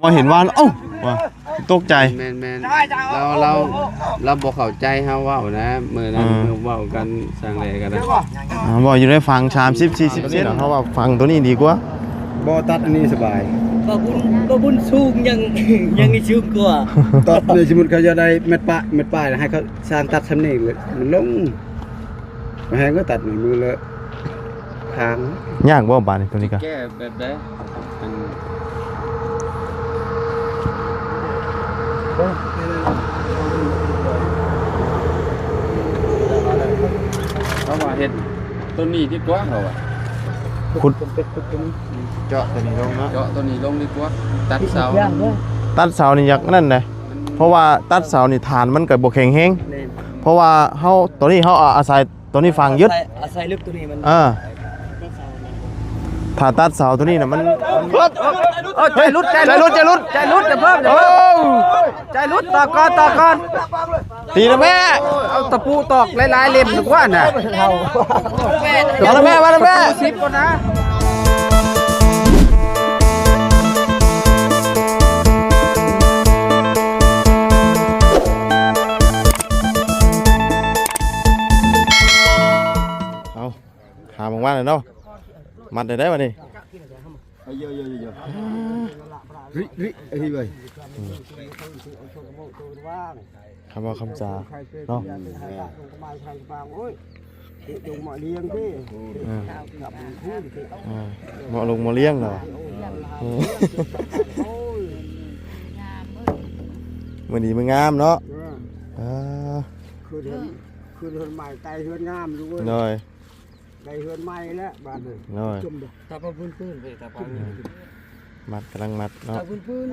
ວ່າເຫັນວ່າ ເອົ້າ ວ່າຕົກໃຈ ແມ່ນໆ ລາວ ລາວ ລາວບໍ່ເຂົ້າໃຈເຮົາເວົ້ານະ ມື້ນັ້ນ ເອີ ມື້ເວົ້າກັນຊ່າງໃດກໍໄດ້ ອ່າ ເວົ້າຢູ່ໃນຝັ່ງສາມສິບ ສີ່ສິບເຊັນ ເຮົາວ່າຝັ່ງໂຕນີ້ດີກວ່າ ບໍ່ ຕັດອັນນີ້ສະບາຍ ບໍ່ບຸນ ບໍ່ບຸນສູງ ຍັງ ຍັງນີ້ສູງກວ່າ ຕັດນີ້ ສົມມຸດເຂົາຢາກໄດ້ແມັດປາຍ ແມັດປາຍ ໃຫ້ເຂົາຊ່າງຕັດຊ່ຳນີ້ ມັນລົງ ແຮງກໍຕັດມືລະທາງ ຍາກບໍ່ບາດນີ້ໂຕນີ້ກະ ແກ້ແບບໃດ ອັນ ເຂົາວ່າເຮັດໂຕນີ້ດີກວ່າ ເຂົາວ່າ ຂຸດ ເຈາະໂຕນີ້ລົງເນາະ ເຈາະໂຕນີ້ລົງດີກວ່າ ຕັດເສົາ ຕັດເສົານີ້ຢາກນັ້ນເດ້ ເພາະວ່າຕັດເສົານີ້ຖານມັນກໍບໍ່ແຂງແຮງ ແມ່ນ ເພາະວ່າເຮົາ ໂຕນີ້ເຮົາອາໄສ ໂຕນີ້ຝັງຍຶດ ອາໄສ ອາໄສເລິກໂຕນີ້ມັນ ເອີ ຖ້າຕັດເສົາໂຕນີ້ນະມັນ ເອີ ໃຈຫຼຸດ ໃຈຫຼຸດ ໃຈຫຼຸດ ໃຈຫຼຸດ ຢ່າເພີ່ມ ໂອ້ ໃຈຫຼຸດ ຕອກກ່ອນ ຕອກກ່ອນ ຕີນະແມ່ ເອົາຕະປູຕອກຫຼາຍໆເຫຼັ້ມດີກວ່ານະ ມານະແມ່ ມານະແມ່ ສິບກ່ອນນະ. ເອົາ ຫາໝ່ອງມັດແລ້ວເນາະ ມັດໄດ້ໄດ໋ບັດນີ້ ເອີ ເອີ ເອີ ເອີ ເອີ ເອີ ເອີ ຄຳເວົ້າຄຳຈາເນາະ ເອີ ເອີ ເໝາະລົງເໝາະລ້ຽງເນາະ ເອີ ມື້ດີມື້ງາມເນາະ ເອີ ຄືນເຮືອນ ຄືນເຮືອນໃໝ່ໃຕ້ເຮືອນງາມຢູ່ເວີຍ ໂດຍ ໄດ້ເຮືອນໃໝ່ແລ້ວບາດນີ້ ໂດຍ ຕາປາພື້ນໆ ຕາປາ ມັດ ກຳລັງມັດເນາະ ຕາພື້ນ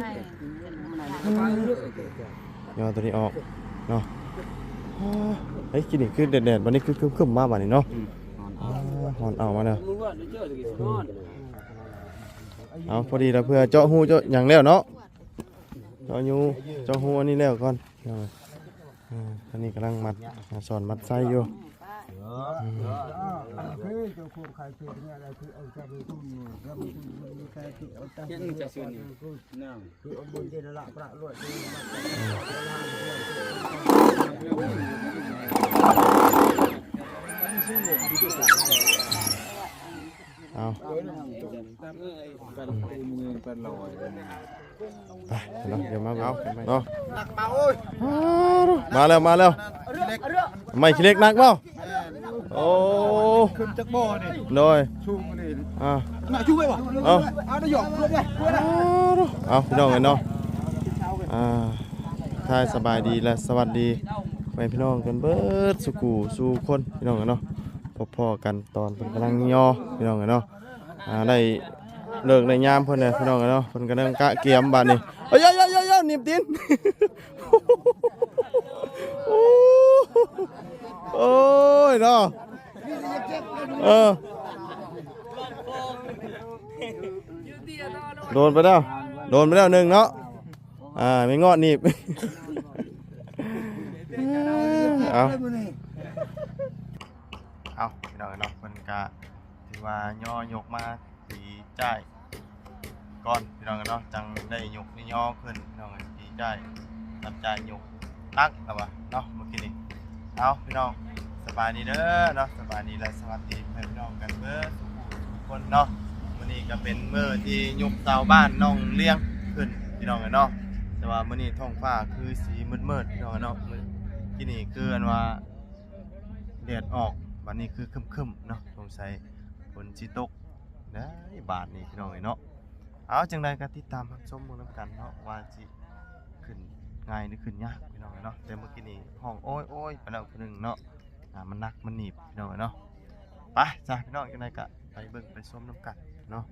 ໆ ຍໍໂຕນີ້ອອກເນາະ ເຮີ້ຍ ກິນນີ້ຄືແດດໆ ບາດນີ້ຄືຄຶ້ມໆ ມາບາດນີ້ເນາະ ອືມ ອ່າ ຮ້ອນເອົາມາແລ້ວ ເອົາ ພໍດີລະ ເພື່ອເຈາະຮູເຈາະຫຍັງແລ້ວເນາະ ເຈາະຮູ ເຈາະຮູອັນນີ້ແລ້ວກ່ອນ ເອີ ອັນນີ້ກຳລັງມັດ ສອນມັດໄສ້ຢູ່ ອືມ ເອົາ ໄປເນາະ ດຽວມາເບິ່ງເນາະ ມາແລ້ວ ມາແລ້ວ ໄມ້ຂີ້ເຫຼັກໜັກບໍ່? ໂອ້ ຂຶ້ນຈັກບໍ່ນີ້ ໂດຍ ສູງນີ້ ອ່າ ໜ້າຊູໄວ້ບໍ່? ເອົາ ເອົາ ນາຍົກລົງໄວ້ ເອົາ ພີ່ນ້ອງເອີຍເນາະ ອ່າ ທັກທາຍສະບາຍດີ ແລະ ສະຫວັດດີ ພໍ່ແມ່ພີ່ນ້ອງກັນເບິດສູ່ຄູ່ສູ່ຄົນ ພີ່ນ້ອງເອີຍເນາະ ພົບພໍ້ກັນຕອນເພິ່ນກຳລັງຍໍ່ ພີ່ນ້ອງເອີຍເນາະ. ອ່າ ໄດ້ເລີກໄດ້ຍາມເພິ່ນແລ້ວ ພີ່ນ້ອງເອີຍເນາະ ເພິ່ນກຳລັງກະກຽມບາດນີ້ ເອີຍໆໆໆ ໜີບຕີນ ໂອ້ຍເນາະ ເອີ ໂດນໄປແລ້ວ ໂດນໄປແລ້ວໜຶ່ງເນາະ ອ່າ ແມ່ງອດໜີບ ເອົາ ເອົາ ພີ່ນ້ອງເນາະ ເພິ່ນກະຖືວ່າຍໍຍົກມາຕີຈ່າຍກ່ອນ ພີ່ນ້ອງເນາະ ຈັ່ງໄດ້ຍົກໄດ້ຍໍຂຶ້ນ ພີ່ນ້ອງເອີຍ ຕີຈ່າຍ ຮັບຈ່າຍຍົກໜັກລະວ່າເນາະ ມື້ກີ້ນີ້. ເອົາ ພີ່ນ້ອງ ສະບາຍດີເດີເນາະ ສະບາຍດີ ແລະ ສະຫວັດດີ ພີ່ນ້ອງກັນເບິດສູ່ຜູ້ສູ່ຄົນເນາະ. ມື້ນີ້ກະເປັນມື້ທີ່ຍົກເສົາບ້ານໜອງລຽງຂຶ້ນ ພີ່ນ້ອງເອີຍເນາະ ແຕ່ວ່າມື້ນີ້ທ້ອງຟ້າຄືສີມືດໆ ພີ່ນ້ອງເນາະ ມື້ກີ້ນີ້ຄືອັນວ່າ ແດດອອກ ບາດນີ້ຄືຄຶ້ມໆເນາະ ສົງໄສຝົນຊິຕົກໄດ໋ບາດນີ້ ພີ່ນ້ອງເອີຍເນາະ. ເອົາ ຈັ່ງໃດກໍຕິດຕາມຮັບຊົມເບິ່ງນຳກັນເນາະ ວ່າຊິຂຶ້ນງ່າຍຫຼືຂຶ້ນຍາກ ພີ່ນ້ອງເອີຍເນາະ. ແຕ່ມື້ກີ້ນີ້ຮ້ອງໂອ້ຍໆໄປແລ້ວຜູ້ໜຶ່ງເນາະ ອ່າ ມັນໜັກມັນໜີບ ພີ່ນ້ອງເອີຍເນາະ. ໄປຊະ ພີ່ນ້ອງ ຈັ່ງໃດກໍໄປເບິ່ງໄປຊົມນຳກັນເນາະ.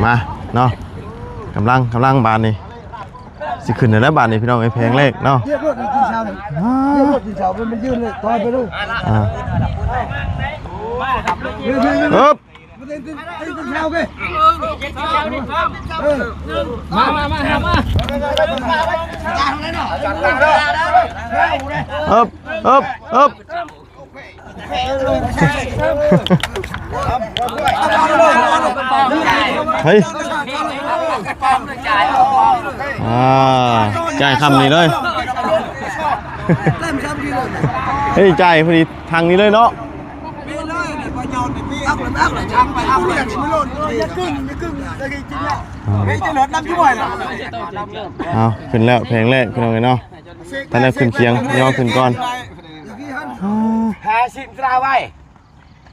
ມາເນາະ ກຳລັງ ກຳລັງບາດນີ້ ຊິຂຶ້ນແລ້ວບາດນີ້ ພີ່ນ້ອງເອີຍ ແຜງແລກເນາະ. ຮຽບລົດກິນເຊົ້ານີ້ ຮຽບລົດກິນເຊົ້າ ມັນຢືນເລີຍ ຖອຍໄປເລີຍ ອ່າ ເອີບ ມາ ມາ ມາ ມາ ເອີບ ເອີບ ເອີບ. ເຮີ້ຍ ອ່າ ຈ່າຍຄຳນີ້ເລີຍ ເຮີ້ຍ ຈ່າຍພໍດີຖັງນີ້ເລີຍເນາະ. ເອົາ ຂຶ້ນແລ້ວແຜງແລກ ພີ່ນ້ອງເອີຍເນາະ. ທ່ານໄດ້ຂຶ້ນຄຽງ ຍໍຂຶ້ນກ່ອນ. ຫ້າສິບຕາໄວ້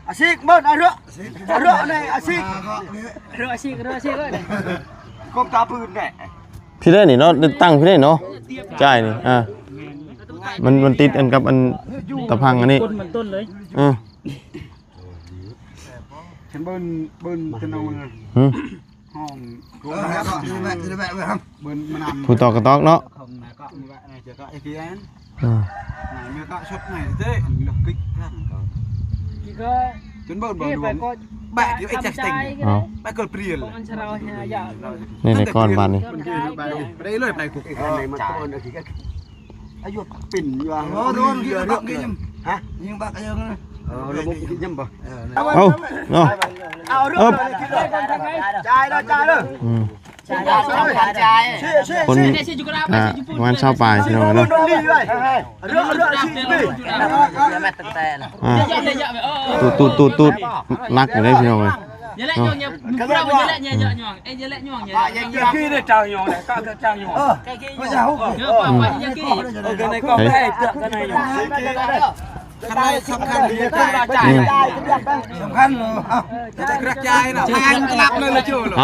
ອາຊິກເບິ່ງ ອາເຣາະ ອາເຣາະໃນອາຊິກ ເຣາະອາຊິກ ເຣາະອາຊິກເອີຍ ກົບຕາປືນແດ່. ພີ່ເດ້ນີ້ເນາະ ຕັ້ງພີ່ເດ້ເນາະ ຈ່າຍນີ້ ອ່າ ມັນ ມັນຕິດອັນກັບອັນຕະພັງອັນນີ້ ຕົ້ນມັນຕົ້ນເລີຍ ເອີ ເຫັນເບິ່ງ ເບິ່ງຕະນອນ ຫຶ ຫ້ອງ ເບິ່ງມານຳ ຜູ້ຕອກກະຕອກເນາະ ເອີ ເອົາ ນີ້ແຫຼະກ່ອນບາດນີ້ ເອົາເນາະ ອືມ ຄົນ ອ່າ ປະມານຊາວປາຍ ພີ່ນ້ອງເນາະ ອ່າ ຕູດໆໆ ໜັກຢູ່ເດ້ ພີ່ນ້ອງເອີຍ ເນາ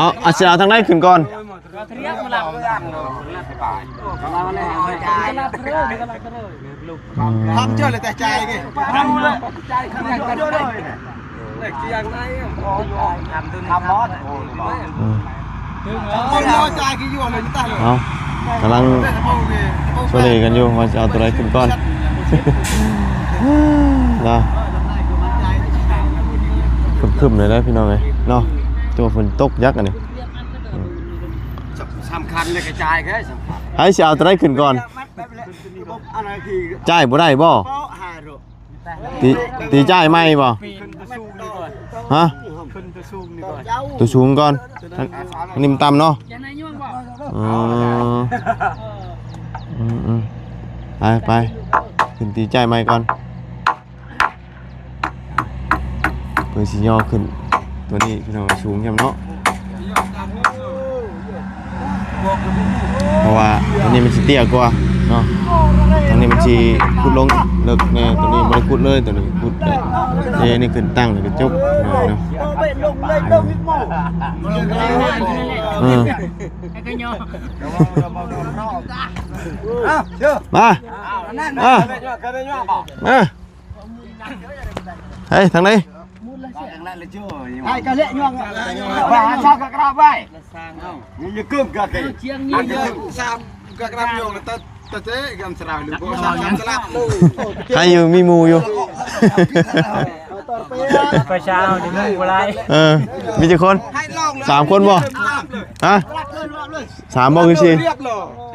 ະ. ເອົາ ຊິເອົາທາງໃດຂຶ້ນກ່ອນ? ອືມ ທຳເຈົ້າເລີຍແຕ່ຈ່າຍນີ້ ອືມ ເອົາ ກຳລັງໂຊເລກັນຢູ່ວ່າຊິເອົາໂຕໃດຂຶ້ນກ່ອນເນາະ. ຄຶ້ມໆ ເລີຍເດີພີ່ນ້ອງເອີຍເນາະ ຕົວຝົນຕົກຍັກອັນນີ້ ອືມ ສຳຄັນເລີຍກະຈ່າຍເດີ ໃຜຊິເອົາໂຕໃດຂຶ້ນກ່ອນ? ຈ່າຍບໍ່ໄດ້ບໍ່? ຕີ ຕີຈ່າຍໃໝ່ບໍ່? ຮະ? ໂຕສູງກ່ອນ ອັນນີ້ມັນຕ່ຳເນາະ ອືມ ອືມ ໄປ ໄປ ຂຶ້ນຕີຈ່າຍໃໝ່ກ່ອນ. ເພື່ອຊິຍໍຂຶ້ນ ໂຕນີ້ພີ່ນ້ອງ ສູງແຮງເນາະ ເພາະວ່າໂຕນີ້ມັນຊິເຕ້ຍກວ່າເນາະ ທາງນີ້ມັນຊິຂຸດລົງເລິກແດ່ ໂຕນີ້ບໍ່ໄດ້ຂຸດເລີຍ ໂຕນີ້ຂຸດແຕ່ນີ້ຂຶ້ນຕັ້ງແລ້ວກະຈົບເນາະ ເອີ ມາ ມາ ມາ. ເຮີ້ຍ ທາງໃດ? ໃຄຢູ່ ມີໝູ່ຢູ່ ປະຊາເຮົານີ້ບໍ່ຫຼາຍ ເອີ ມີຈັກຄົນ? ສາມຄົນບໍ່? ຮະ? ສາມບໍ່ ຄືສີ່? ສ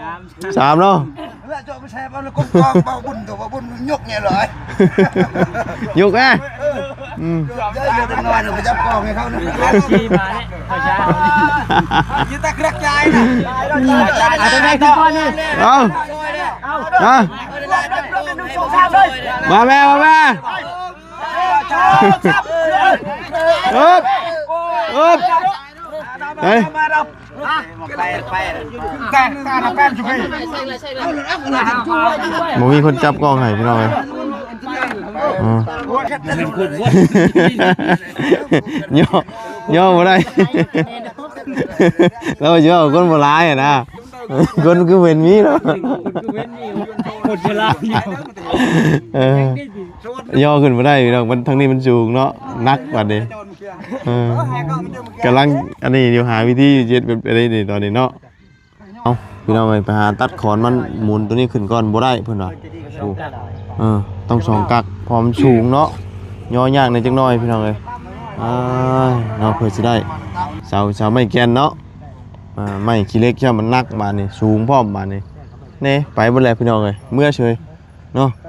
າມ ສາມເນາະ ແລ້ວເຈົ້າໄປແຊບເອົາແລ້ວກົບກອງ ເບົາບຸນ ຕົວເບົາບຸນຍົກແນ່ເລີຍ ຍົກແນ່ ເອີ ອືມ ເຈົ້າເດັກນ້ອຍໄປຈັບກອງໃຫ້ເຂົານະ ຂີ່ມາແລ້ວ ເຂົາຈະຢູ່ແຕ່ກະຈາຍນະ ເອົາ ເອົາ ມາແມ່ ມາແມ່ ເອີບ ເອີບ ເຮີ້ຍ ບໍ່ມີຄົນຈັບກ້ອງໃຫ້ພີ່ນ້ອງເອີຍ ຍໍ ຍໍບໍ່ໄດ້ ລາວຊິເວົ້າຄົນບໍ່ຫຼາຍຫັ້ນນະ ຄົນຄືເຫັນມີເນາະ ຄົນຄືເຫັນມີ ຄົນສະຫຼາດ ເອີ ຍໍຂຶ້ນບໍ່ໄດ້ພີ່ນ້ອງ ມັນ ທາງນີ້ມັນສູງເນາະ ໜັກບາດນີ້ ເອີ ກຳລັງອັນນີ້ຢູ່ ຫາວິທີຢູ່ ເຮັດແບບໃດນີ້ຕອນນີ້ເນາະ. ເອົ້າ ພີ່ນ້ອງເອີຍ ໄປຫາຕັດຂອນມັນໝູນໂຕນີ້ຂຶ້ນກ່ອນ ບໍ່ໄດ້ເພິ່ນວ່າ ໂອ້ ເອີ ຕ້ອງສອງກັກ ເພາະມັນສູງເນາະ ຍໍຍາກແດ່ຈັກໜ້ອຍພີ່ນ້ອງເອີຍ ອ້າຍ ເນາະ ເພື່ອຊິໄດ້ເສົາ ເສົາໄມ້ແກ່ນເນາະ ອ່າ ໄມ້ຂີ້ເຫຼັກຊ້ຳ ມັນໜັກບາດນີ້ ສູງພ້ອມບາດນີ້ ແນ່ ໄປເບິດແລ້ວພີ່ນ້ອງເອີຍ ເມືອເສີຍເນາະ.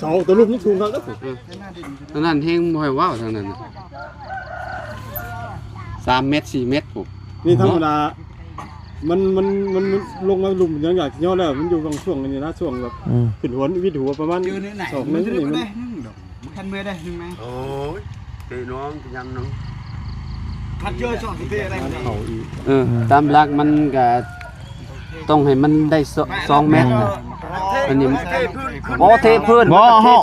ເສົາຕົວລຸ່ມນີ້ສູງຄັກເດີ. ເອີ ທາງນັ້ນແຮງບໍ່ໃຫ້ເວົ້າ ທາງນັ້ນນະ ສາມແມັດ ສີ່ແມັດພຸ້ນ. ນີ້ທຳມະດາ ເນາະ ມັນ ມັນ ມັນ ມັນລົງມາລຸ່ມຍັງຢາກຊິຍ້ອນແລ້ວ ມັນຢູ່ບາງຊ່ວງນີ້ນະ ຊ່ວງແບບ ອືມ ຂຶ້ນຫົວ ວິດຫົວປະມານສອງແມັດນີ້ ມັນ ມັນຄັນເມື່ອຍໄດ້ ແມ່. ໂອ້ຍ ເຕະນ້ອງ ຍາມນ້ອງ ຄັນເຈີຊ່ອງຊິເຕະໄດ້ ເຂົ້າອີກ. ເອີ ອືມ ຕາມຫຼັກມັນກະ ຕ້ອງໃຫ້ມັນໄດ້ສອງແມັດນະ. ອັນນີ້ ບໍ່ເທພື້ນ ບໍ່ ເຮົາ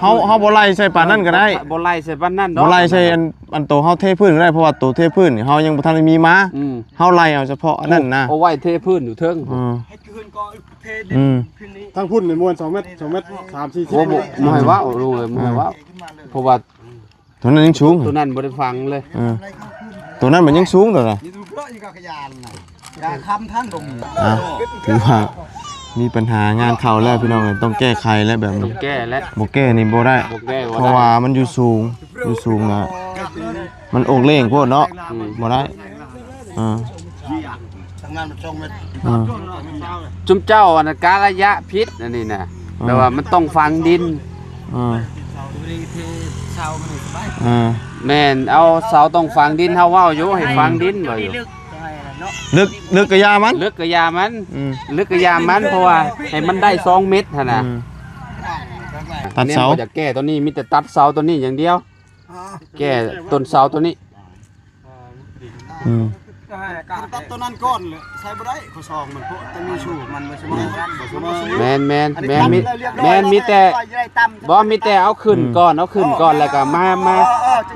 ເຮົາ ເຮົາບໍ່ໄລ່ໃສ່ປານນັ້ນກໍໄດ້ ບໍ່ໄລ່ໃສ່ປານນັ້ນດອກ ບໍ່ໄລ່ໃສ່ອັນ ອັນໂຕເຮົາເທພື້ນກໍໄດ້ ເພາະວ່າໂຕເທພື້ນນີ້ເຮົາຍັງບໍ່ທັນໄດ້ມີມາ. ອືມ ເຮົາໄລ່ເອົາສະເພາະອັນນັ້ນນະ ໂອ້ ເອົາໄວ້ເທພື້ນຢູ່ເທິງ. ອືມ ອືມ ທາງພຸ້ນນີ້ມ່ວນສອງແມັດ ສອງແມັດສາມສີ່ສິບ. ໂອ້ ບໍ່ ບໍ່ໃຫ້ເວົ້າ ເອີ ບໍ່ໃຫ້ເວົ້າ ເພາະວ່າ ຕົວນັ້ນຍັງສູງ ຕົວນັ້ນບໍ່ໄດ້ຝັງເລີຍ. ເອີ ຕົວນັ້ນມັນຍັງສູງຕົວນະ ອ່າ ຖືວ່າມີບັນຫາງານເຂົ້າແລ້ວພີ່ນ້ອງເອີຍ ຕ້ອງແກ້ໄຂແລ້ວແບບນີ້ ຕ້ອງແກ້ແລ້ວ ບໍ່ແກ້ນີ້ບໍ່ໄດ້ ບໍ່ແກ້ບໍ່ໄດ້ ເພາະວ່າມັນຢູ່ສູງ ຢູ່ສູງນະ ມັນໂອກເລ່ງໂພດເນາະ. ອືມ ບໍ່ໄດ້. ອ່າ ທາງນັ້ນມັນສອງແມັດ ອ່າ ຈຸມເຈົ້າອັນນັ້ນກະລະຍະຜິດອັນນີ້ນະ ອ່າ ແປວ່າມັນຕ້ອງຝັງດິນ. ອ່າ ອ່າ ແມ່ນ ເອົາເສົາຕ້ອງຝັງດິນ ເຮົາເວົ້າຢູ່ໃຫ້ຝັງດິນ ເວົ້າຢູ່ ເລິກ ເລິກກະຢ່າມັນ ເລິກກະຢ່າມັນ. ອືມ ເລິກກະຢ່າມັນ ເພາະວ່າໃຫ້ມັນໄດ້ສອງແມັດຫັ້ນນະ. ອືມ ຕັດເສົາ ແມ່ນບໍ່ ຢາກແກ້ຕົວນີ້ ມີແຕ່ຕັດເສົາຕົວນີ້ຢ່າງດຽວ ແກ້ຕົ້ນເສົາຕົວນີ້. ອືມ ຕັດຕົວນັ້ນກ່ອນ ໃສ່ບໍ່ໄດ້ ຂໍ້ສອງມັນ ເພາະແຕ່ມີສູງ ມັນບໍ່ສະເໝີກັນ ບໍ່ສະເໝີ. ແມ່ນໆ ແມ່ນ ມີ ແມ່ນ ມີແຕ່ ບໍ່ ມີແຕ່ເອົາຂຶ້ນກ່ອນ ເອົາຂຶ້ນກ່ອນ ແລ້ວກໍມາ ມາ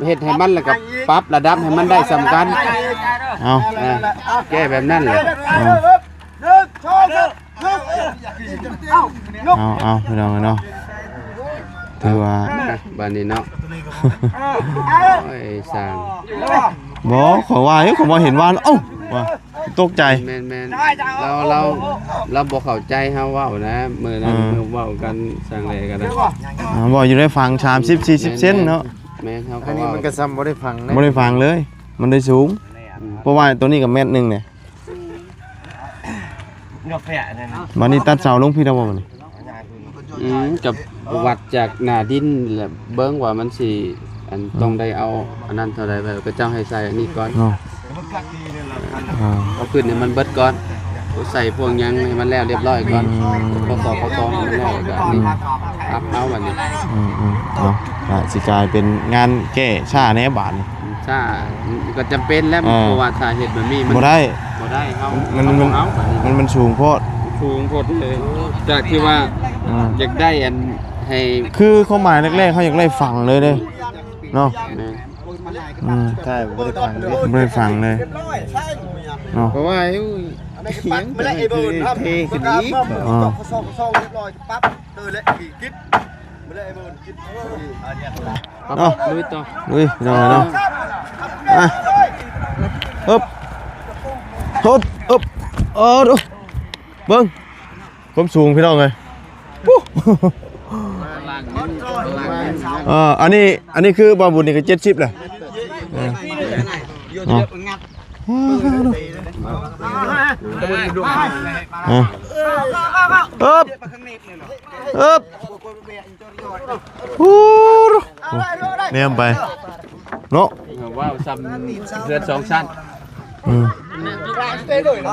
ເຮັດໃຫ້ມັນ ແລ້ວກໍປັບລະດັບໃຫ້ມັນໄດ້ສ່ຳກັນ. ເອົາ ເອີ ແກ້ແບບນັ້ນແຫຼະ. ເອົາ ເອົາ ເອົາ ພີ່ນ້ອງເອີຍເນາະ ຖືວ່າ ອ່ະ ບາດນີ້ເນາະ ໂອ້ຍ ຊ່າງ ບໍ່ ຂ້ອຍວ່າຢູ່ ຂ້ອຍບໍ່ເຫັນວ່າ ເອົ້າ ວ່າ ຕົກໃຈ. ແມ່ນໆ ລາວ ລາວ ລາວບໍ່ເຂົ້າໃຈເຮົາເວົ້ານະ ມື້ນັ້ນ ເອີ ມື້ເວົ້າກັນຊ່າງໃດກໍໄດ້ ອ່າ ເວົ້າຢູ່ໄດ້ຝັງສາມສິບ ສີ່ສິບເຊັນເນາະ. ແມ່ນ ເຮົາກໍ ອັນນີ້ມັນກໍສ່ຳບໍ່ໄດ້ຝັງນະ ບໍ່ໄດ້ຝັງເລີຍ ມັນໄດ້ສູງ. ອືມ ເພາະວ່າຕົວນີ້ກໍແມັດໜຶ່ງເດ. ບາດນີ້ຕັດເສົາລົງພີ້ແລ້ວບໍ່ບາດນີ້? ອືມ ກັບວັດຈາກໜ້າດິນ ແລະ ເບິ່ງວ່າມັນຊິ ອັນ ອືມ ຕ້ອງໄດ້ເອົາອັນນັ້ນເທົ່າໃດ ແລ້ວເຂົາເຈົ້າໃຫ້ໃສ່ອັນນີ້ກ່ອນເນາະ. ອ່າ ເອົາຂຶ້ນໃຫ້ມັນເບິດກ່ອນ ໃສ່ພວກຫຍັງໃຫ້ມັນແລ້ວລຽບຮ້ອຍກ່ອນ. ອືມ ຂໍ້ສອງ ຂໍ້ສອງໃຫ້ມັນແລ້ວ ແລ້ວກໍນີ້ ອືມ ປັບເອົາບາດນີ້. ອືມໆ ເອົາ ກະຊິກາຍເປັນງານແກ້ຊ້າແດ່ບາດນີ້. ຊ້າ ມັນກໍຈຳເປັນແລ້ວ ເອີ ເພາະວ່າຖ້າເຮັດແບບນີ້ມັນບໍ່ໄດ້ ບໍ່ໄດ້ ເຮົາ ມັນ ມັນ ເຮົາບໍ່ເອົາ ມັນ ມັນສູງໂພດ ສູງໂພດເລີຍ ຈາກທີ່ວ່າ ອືມ ຢາກໄດ້ອັນໃຫ້ ຄືຄວາມໝາຍແລກໆ ເຮົາຢາກໄດ້ຝັງເລີຍເດ້ເນາະ. ແມ່ນ ອືມ ໃຊ່ ບໍ່ໄດ້ຝັງເລີຍ ບໍ່ໄດ້ຝັງເລີຍເນາະ ເພາະວ່າ ເອີ ເທຂຶ້ນອີກ ເອີ ເນາະ ລຸຍຕໍ່ ລຸຍ ພີ່ນ້ອງເນາະ ມາ ອຶບ ອຶບ ອຶບ ເອີ ດູ ເບິ່ງ ຄວາມສູງ ພີ່ນ້ອງເອີຍ ເອີ ອັນນີ້ ອັນນີ້ຄືບ່າວບຸນນີ້ກໍເຈັດສິບແຫຼະ ເອີ ເນາະ ອ່າ ອຶບ ອຶບ ໂອ້ ແນມໄປເນາະ ເວົ້າຊ່ຳເຮືອນສອງຊັ້ນ ອືມ ມັ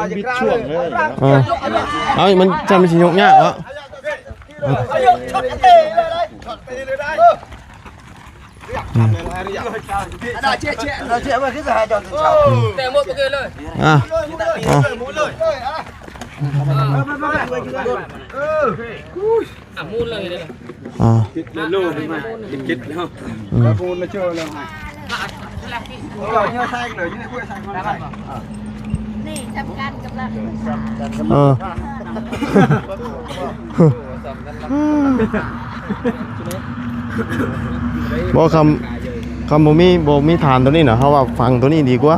ນບິດຊ່ວງເລີຍ ເອີ ເອົາ ມັນຊ່ຳຊິຍົກຍາກເນາະ ອືມ ອ່າ ອ່າ ອ່າ ອືມ ນີ້ສຳຄັນກັບລາວ ເອີ ບໍ່ ຄຳ ຄຳບໍ່ມີ ບໍ່ມີຖານຕົວນີ້ນະ ເຮົາວ່າຝັງຕົວນີ້ດີກວ່າ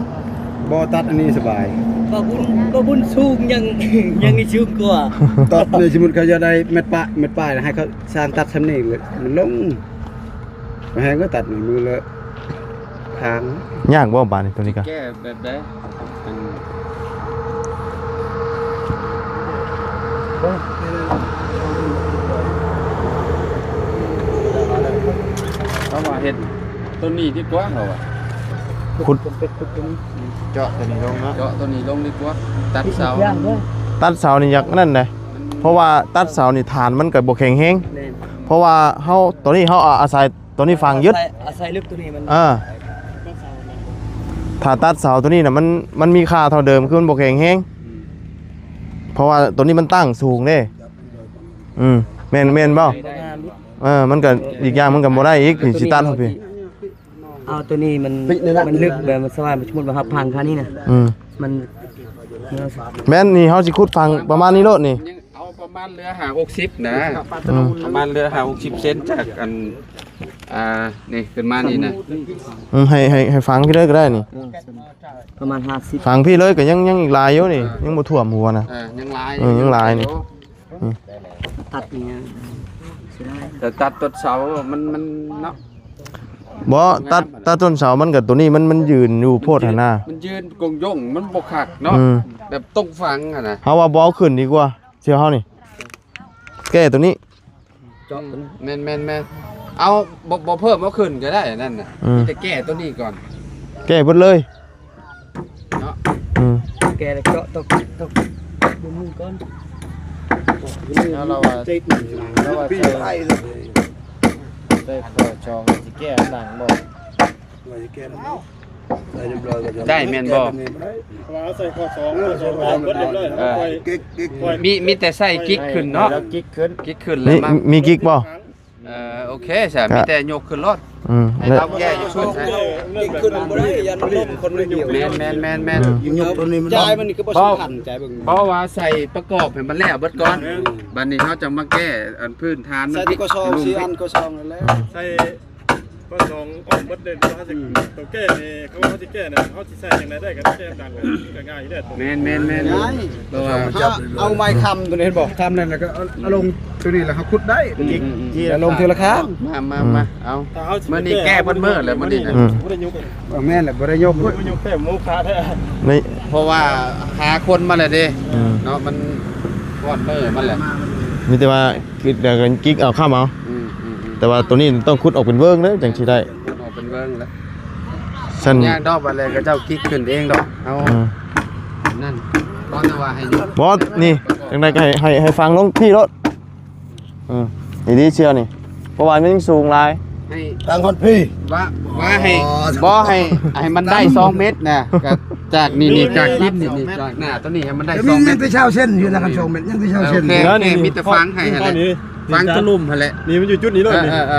ບໍ່ ຕັດອັນນີ້ສະບາຍ ບໍ່ບຸນ ບໍ່ບຸນສູງຍັງ ຍັງນີ້ສູງກວ່າ ຕັດນີ້ ສົມມຸດເຂົາຢາກໄດ້ແມັດປາຍ ແມັດປາຍ ໃຫ້ເຂົາຊ່າງຕັດຊ່ຳນີ້ ມັນລົງ ບໍ່ແຮງກໍຕັດມືລະ ທາງ ຍາກບໍ່ບາດນີ້ ຕົວນີ້ກະ ແກ້ແບບໃດ ອັນ ເບິ່ງ ເອີ ເຮັດໂຕນີ້ດີກວ່າ ເຮົາວ່າ ຂຸດ ເຈາະໂຕນີ້ລົງເນາະ ເຈາະໂຕນີ້ລົງດີກວ່າ ຕັດເສົາ ຕັດເສົານີ້ຢາກນັ້ນເດ້ ເພາະວ່າຕັດເສົານີ້ຖານມັນກໍບໍ່ແຂງແຮງ ແມ່ນ ເພາະວ່າເຮົາ ຕອນນີ້ເຮົາອາໄສ ຕົວນີ້ຝັງຍຶດ ອາໄສ ອາໄສເລິກຕົວນີ້ມັນ ເອີ ຖ້າຕັດເສົາຕົວນີ້ນະ ມັນ ມັນມີຄ່າເທົ່າເດີມ ຄືມັນບໍ່ແຂງແຮງ ອືມ ເພາະວ່າຕົວນີ້ມັນຕັ້ງສູງເດ້ ອືມ ແມ່ນ ແມ່ນບໍ່? ເອີ ມັນກໍອີກຢ່າງມັນກໍບໍ່ໄດ້ອີກ ຊິຕັດເຮົາພີ້ ເອົາຕົວນີ້ມັນ ມັນເລິກແບບ ມັນສະຫວ່າງ ສົມມຸດວ່າເຮົາພັງຄ່ານີ້ນະ ອືມ ມັນ ແມ່ນນີ້ ເຮົາຊິຂຸດຝັງປະມານນີ້ໂລດນີ້ ເອົາປະມານເຫຼືອຫ້າຫົກສິບນະ ອືມ ປະມານເຫຼືອຫ້າຫົກສິບເຊັນ ຈາກອັນ ອ່າ ນີ້ຂຶ້ນມານີ້ນະ ອືມ ໃຫ້ ໃຫ້ ໃຫ້ຝັງພີ້ເລີຍກໍໄດ້ນີ້ ປະມານຫ້າສິບ ຝັງພີ້ເລີຍກໍຍັງ ຍັງອີກຫຼາຍຢູ່ນີ້ ຍັງບໍ່ຖ້ວມຫົວນະ ເອີ ຍັງຫຼາຍ ເອີ ຍັງຫຼາຍນີ້ ອືມ ຕັດນີ້ເສຍດາຍ ແຕ່ຕັດຕົ້ນເສົາມັນ ມັນເນາະ ບໍ່ ຕັດ ຕັດຕົ້ນເສົາມັນກໍ ຕົວນີ້ມັນ ມັນຢືນຢູ່ໂພດຫັ້ນນະ ມັນຢືນກົງຢົງ ມັນບໍ່ຄັກເນາະ ອືມ ແບບຕ້ອງຝັງຫັ້ນນະ ເຮົາວ່າບໍ່ເອົາຂຶ້ນດີກວ່າ ເຊື່ອເຮົານີ້ ແກ້ຕົວນີ້ ເຈາະຕົວນີ້ ແມ່ນໆໆ ເອົາ ບໍ່ ບໍ່ເພີ່ມເອົາຂຶ້ນກໍໄດ້ອັນນັ້ນນະ ອືມ ມີແຕ່ແກ້ຕົວນີ້ກ່ອນ ແກ້ເບິດເລີຍເນາະ ອືມ ແກ້ແລ້ວເຈາະຕົກ ຕົກ ເບິ່ງມືກ່ອນ ແລ້ວລາວວ່າ ລາວວ່າໃສ່ ໃສ່ຂໍ້ສອງຊິແກ້ຫຼັງບໍ່? ໄດ້ແມ່ນບໍ່? ວ່າເອົາໃສ່ຂໍ້ສອງ ຂໍ້ສອງອອກໝົດລຽບຮ້ອຍ ເອີ ຄ່ອຍ ກິກ ກິກ ມີ ມີແຕ່ໃສ່ກິກຂຶ້ນເນາະ ກິກຂຶ້ນ ກິກຂຶ້ນແລ້ວ ມີ ມາ ມີກິກບໍ່? ເອີ ໂອເຄຊະ ມີແຕ່ຍົກຂຶ້ນໂລດ ອືມ ໃຫ້ເຮົາແກ້ຢູ່ຊຸດ ກິກຂຶ້ນບໍ່ໄດ້ ຢ້ານມັນລົ້ມຄົນໜ້ອຍດຽວ ແມ່ນໆໆ ອືມ ຍົກຕົວນີ້ມັນ ຈ່າຍມັນນີ້ຄືບໍ່ສຳຄັນ ຈ່າຍເບິ່ງ ເພາະວ່າໃສ່ປະກອບໃຫ້ມັນແລ້ວເບິດກ່ອນ ເອີ ບັດນີ້ເຮົາຈັ່ງມາແກ້ອັນພື້ນຖານມັນ ໃສ່ແຕ່ຂໍ້ສອງ ສີ່ອັນ ຂໍ້ສອງນັ້ນແຫຼະ ໃສ່ ກໍສອງອອກໝົດເລີຍ ເຮົາຊິ ອືມ ໂຕແກ້ນີ້ ເຂົາວ່າເຮົາຊິແກ້ນະ ເຮົາຊິໃສ່ຈັ່ງໃດໄດ້ ກໍແກ້ຕ່າງກັນ ກໍງ່າຍຢູ່ເດ້ ແມ່ນໆໆ ງ່າຍ ເພາະວ່າ ເອົາໄມ້ຄ້ຳຕົວນີ້ ເຫັນບໍ່ ຄ້ຳນັ້ນ ແລ້ວກໍເອົາ ເອົາລົງຕົວນີ້ ແລ້ວເຮົາຂຸດໄດ້ ອືມ ແລ້ວລົງເທື່ອລະຂ້າງ ມາ ມາ ອືມ ມາ ເອົາ ມື້ນີ້ແກ້ເບິດມື້ແລ້ວ ມື້ນີ້ນະ ອືມ ບໍ່ໄດ້ຍົກ ເອີ ແມ່ນແຫຼະ ບໍ່ໄດ້ຍົກ ບໍ່ໄດ້ຍົກແຕ້ມໂມຄະແທ້ ນີ້ ເພາະວ່າຫາຄົນມາແລ້ວເດ້ ອືມ ເນາະ ມັນຮອດມື້ມັນແຫຼະ ມີແຕ່ວ່າ ກິກ ແລ້ວກໍກິກເອົາ ຄ້ຳເອົາ ອືມໆໆ ແຕ່ວ່າຕົວນີ້ຕ້ອງຂຸດອອກເປັນເວີ້ງເດ້ ຈັ່ງຊິໄດ້ ຂຸດອອກເປັນເວີ້ງແລ້ວ ຊັ້ນ ຍາກດອກ ບັດແລ້ວເຂົາເຈົ້າກິກຂຶ້ນເອງດອກ ເຮົາ ອືມ ນັ້ນ ບໍ່ແຕ່ວ່າໃຫ້ ບໍ່ ນີ້ ຈັ່ງໃດກໍໃຫ້ ໃຫ້ ໃຫ້ຝັງລົງພີ້ໂລດ ອືມ ນີ້ດີເຊວນີ້ ເພາະວ່າມັນຍັງສູງຫຼາຍ ໃຫ້ ຕັ້ງຮອດພີ້ ວ່າ ວ່າໃຫ້ ອໍ ບໍ່ ໃຫ້ ໃຫ້ມັນໄດ້ສອງແມັດນະ ກໍຈາກນີ້ ນີ້ ຈາກດິນນີ້ ນີ້ ຈາກໜ້າຕົວນີ້ໃຫ້ມັນໄດ້ສອງແມັດ ຍັງແຕ່ຊາວເຊັນຢູ່ນະ ຄັນສອງແມັດ ຍັງແຕ່ຊາວເຊັນ ໂອເຄ ໂອເຄ ມີແຕ່ຝັງໃຫ້ຫັ້ນແຫຼະ ຝັງຕະລຸ່ມຫັ້ນແຫຼະ ນີ້ມັນຢູ່ຈຸດນີ້ເລີຍ ເອີ ນີ້ ເອີ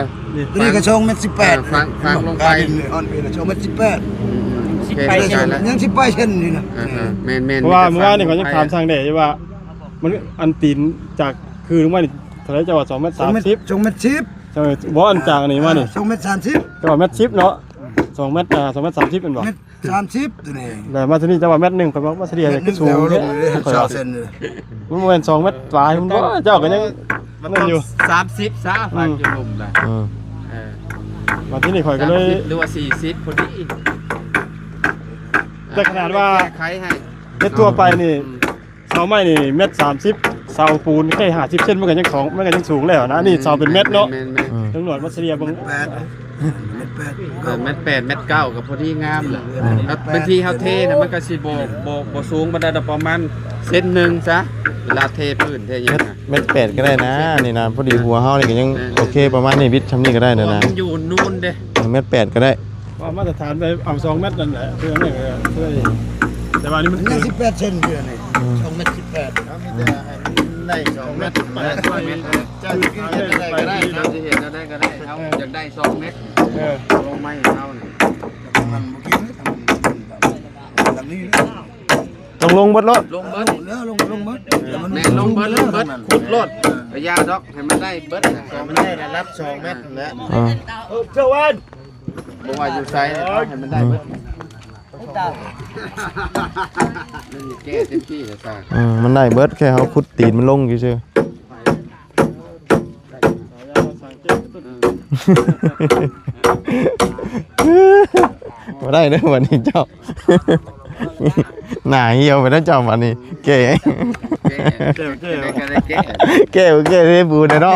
ເອີ ນີ້ກໍສອງແມັດສິບແປດ ອ່າ ຝັງ ຝັງລົງໄປ ອ່ອນໄປລະ ສອງແມັດສິບແປດ ອືມໆ ໂອເຄ ສິບປາຍເຊັນ ຍັງສິບປາຍເຊັນຢູ່ນະ ອ່າ ອ່າ ແມ່ນໆໆ ເພາະວ່າມື້ວານນີ້ຂ້ອຍຍັງຖາມຊ່າງແດ່ຢູ່ວ່າ ມັນ ອັນຕີນຈາກຄືນມານີ້ ເທົ່າໃດ ເຈົ້າວ່າສອງແມັດສາມສິບ ສອງແມັດສິບ ເຈົ້າບໍ່ ອັນຈາກອັນນີ້ມານີ້ ອ່າ ສອງແມັດສາມສິບ ເຈົ້າວ່າແມັດສິບເນາະ ສອງແມັດ ອ່າ ສອງແມັດສາມສິບແມ່ນບໍ່ ແມັດສາມສິບ ຕົວນີ້ ແລ້ວມາທີ່ນີ້ເຈົ້າວ່າແມັດໜຶ່ງ ຂ້ອຍວ່າມາສະເດຍຄືສູງແທ້ ເຈົ້າເຊັນ ມັນບໍ່ແມ່ນສອງແມັດປາຍພຸ້ນບໍ່ ເຈົ້າກໍຍັງ ມັນຕ້ອງຢູ່ສາມສິບຊະ ອືມ ປານຢູ່ລຸ່ມນະ ອືມ ເອີ ມາທີ່ນີ້ຂ້ອຍກໍເລີຍ ສາມສິບ ຫຼືວ່າສີ່ສິບພໍດີ ແຕ່ຂະໜາດວ່າ ແກ້ໄຂໃຫ້ ເຮັດທົ່ວໄປນີ້ ອືມ ເສົາໄມ້ນີ້ແມັດສາມສິບ ເສົາປູນແຄ່ຫ້າສິບເຊັນ ມັນກໍຍັງສອງ ມັນກໍຍັງສູງແລ້ວນະ ນີ້ເສົາເປັນແມັດເນາະ ແມ່ນໆໆ ເຖິງໜ້ອຍມາສະເດຍເບິ່ງ ແມັດແປດ ເອີ ແມັດແປດ ແມັດເກົ້າກໍພໍດີງາມແຫຼະ ອືມ ແລ້ວພື້ນທີ່ເຮົາເທນະ ມັນກໍຊິບໍ່ ບໍ່ ບໍ່ສູງປານໃດດອກ ປະມານເຊັນໜຶ່ງຊະ ເວລາເທພື້ນເທຫຍັງນະ ແມັດແປດກໍໄດ້ນະ ນີ້ນະ ພໍດີຫົວເຮົານີ້ກໍຍັງ ແມ່ນໆ ໂອເຄ ປະມານນີ້ ບິດຊ່ຳນີ້ກໍໄດ້ນະ ເພາະວ່າມັນຢູ່ນູນເດ້ ເອີ ແມັດແປດກໍໄດ້ ວ່າມາດຕະຖານໄປເອົາສອງແມັດນັ້ນແຫຼະ ເພື່ອໃຫ້ ເພື່ອ ແຕ່ວ່ານີ້ມັນ ມັນຍັງສິບແປດເຊັນຢູ່ນີ້ ອືມ ສອງແມັດສິບແປດ ເອົາມີແຕ່ໃຫ້ມັນໄດ້ສອງແມັດ ສອງແມັດ ເຈົ້າຊິເຮັດແນວໃດກໍໄດ້ ເຈົ້າຊິເຮັດແນວໃດກໍໄດ້ ເຮົາຢາກໄດ້ສອງແມັດ ເອີ ເອົາລົງມາໃຫ້ເຮົານີ້ ມັນບໍ່ກິນ ທາງນີ້ ຕ້ອງລົງເບິດໂລດ ລົງເບິດ ເອີ ລົງ ລົງເບິດ ແມ່ນ ລົງເບິດ ລົງເບິດ ຂຸດໂລດ ກະຢ່າດອກ ໃຫ້ມັນໄດ້ເບິດ ໃຫ້ມັນໄດ້ລະດັບສອງແມັດຫັ້ນແຫຼະ ເອີ ເອີ ເຈົ້າວ່າ ບໍ່ວ່າຢູ່ໃສ ເອົາໃຫ້ມັນໄດ້ເບິດ ອືມ ມັນມີແກ້ເຕັມທີ່ແລ້ວຊະ ອືມ ມັນໄດ້ເບິດ ແຄ່ເຮົາຂຸດຕີນມັນລົງຊື່ໆ ບໍ່ໄດ້ເດີບັດນີ້ເຈົ້າ ໜ້າຫ່ຽວໄປແລ້ວເຈົ້າບັດນີ້ ແກ້ ແກ້ ແກ້ ແກ້ ແກ້ ແກ້ ແກ້ ເດ້ ບູນເນາະ.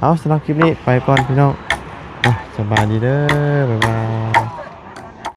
ເອົາ ສຳລັບຄລິບນີ້ໄປກ່ອນພີ່ນ້ອງ ເອົາ ສະບາຍດີເດີ ບາຍບາຍ.